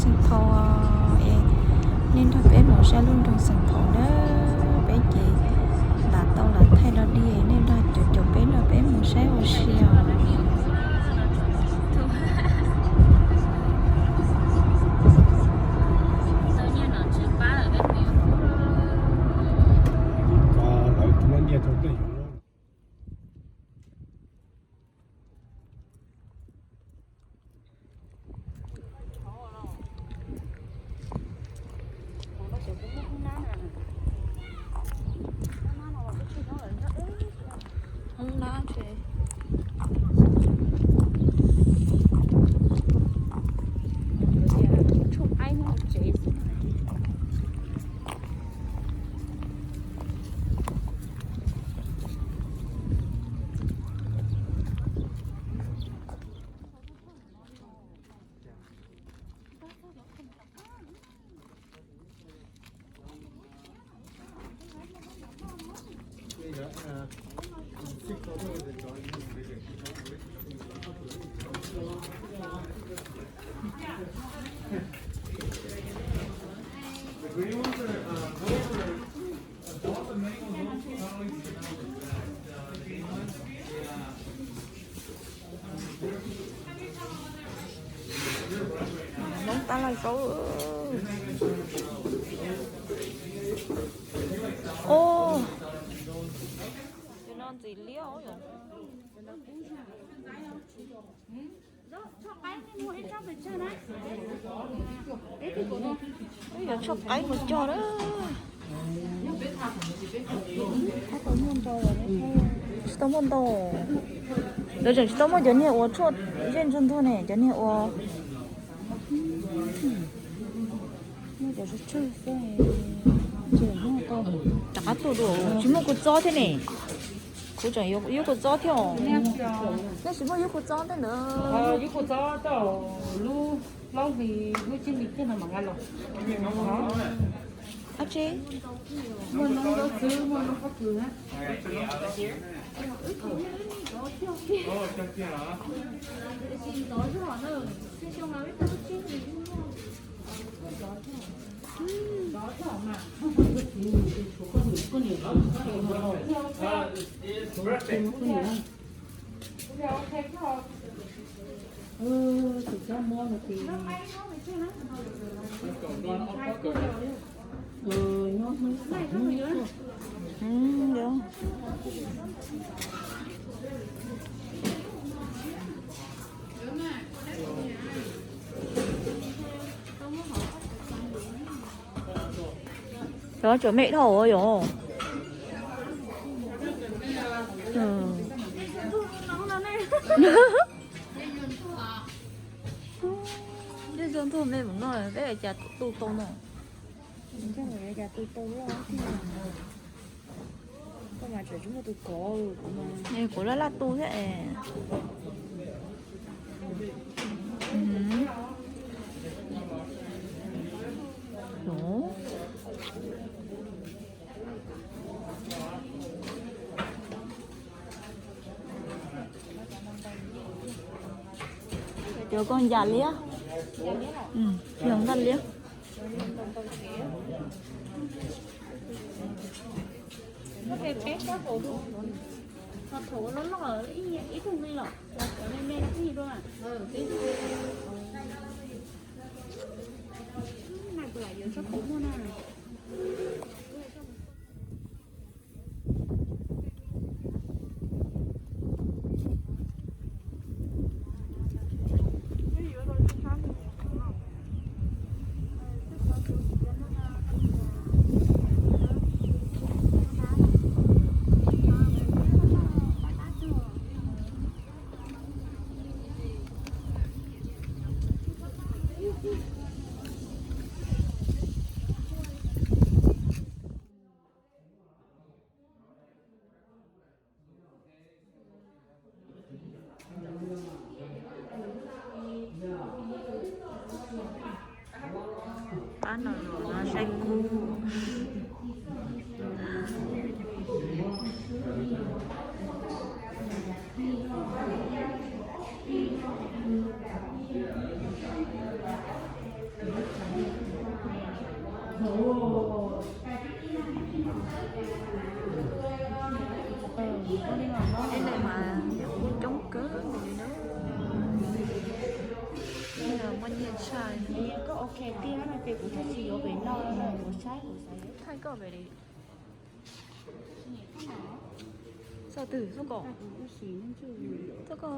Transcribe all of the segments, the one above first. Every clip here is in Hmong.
Xeem Phaus es nej nrog peb mus saib lub nroog Xeem Phaus na, peb ces lam tau lam thaij dog dig, nej nrog caum caum peb nrog peb mus saib ua si os. Hoob nab ces tshuaj qaib nyob hauv tsev xwb. Hmoob tab laj zaub. Os, cov no ntxim liab os. Yuav tshuaj qaib mus cog na. Tsis tau muaj ntau. Lawv tseem tsis tau muaj cov niag uas tshuaj zej ntsuag ntuag ne, cov niag uas rov qab tuaj dua, tsis muaj kua txob thiab ne. Kuv tseem yuav kua txob thiab os. Nej tsis muaj yub kua txob tej ntawd? Yub kua txob tau lub plaub hlis lub tsib hlis kiag no mam nqa los. Ab tsi, muaj noob zaub xwb, muaj noob pob kws na. Cov tseem me dhau yom. Tej zoo ntuag me mus no peb cas tu tau no. Cas tu tau loj thiab. Koj mas tseem tsis muaj tus kov, kuv laj laj tu thiab es. Cov koj ncas liab, yog ncas liab. Pab no los no saib kub. Koj ok tiag no ces kuv thiaj tsis yuav pem no, kuv saib kuv xav thaij koj pem li. Txoj twg? Txoj ko? Txoj ko.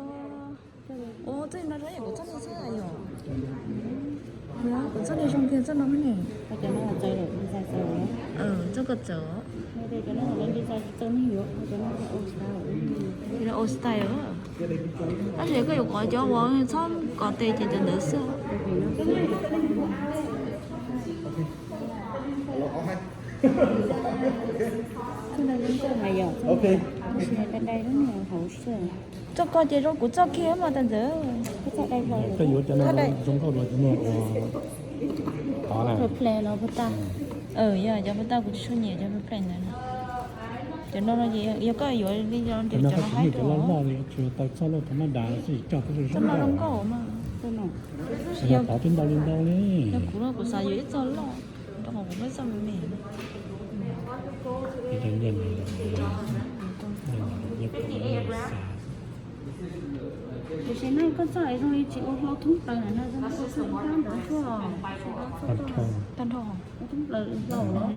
Ua txoj no zoo yam kuv txoj no xwb yom. Kuv txoj no zoo tiag txoj no ne. Txoj ko txawv. Old style. Tab sis koj yuav kov cov uas txhob kov tes ces cov ntawd xwb. Txoj ko ces zoo kuv txoj kiag mas tas ntxawv. Koj yuav cov no zoo nkauj dua cov no uas pla los pla. Yog cov pla kuv tsis tshua nyiam cov pla ntawd. Cov no no ces yog koj yuav li cov no haib cov loj loj li, tsuas tau txoj loj thaum no dav xwb, coj kuj zoo nkauj mas. Yog pov twb ntau li ntau li. Yog kuv no kuv xav yuav ib txoj loj, rau qhov kuv muaj ib txoj me me. Tiam sis no koj txoj zoo li tsis ua hlau thoob plaws na, no zoo li ua hlau ntawd tuaj. Tag nrho. Thoob plaws hlau.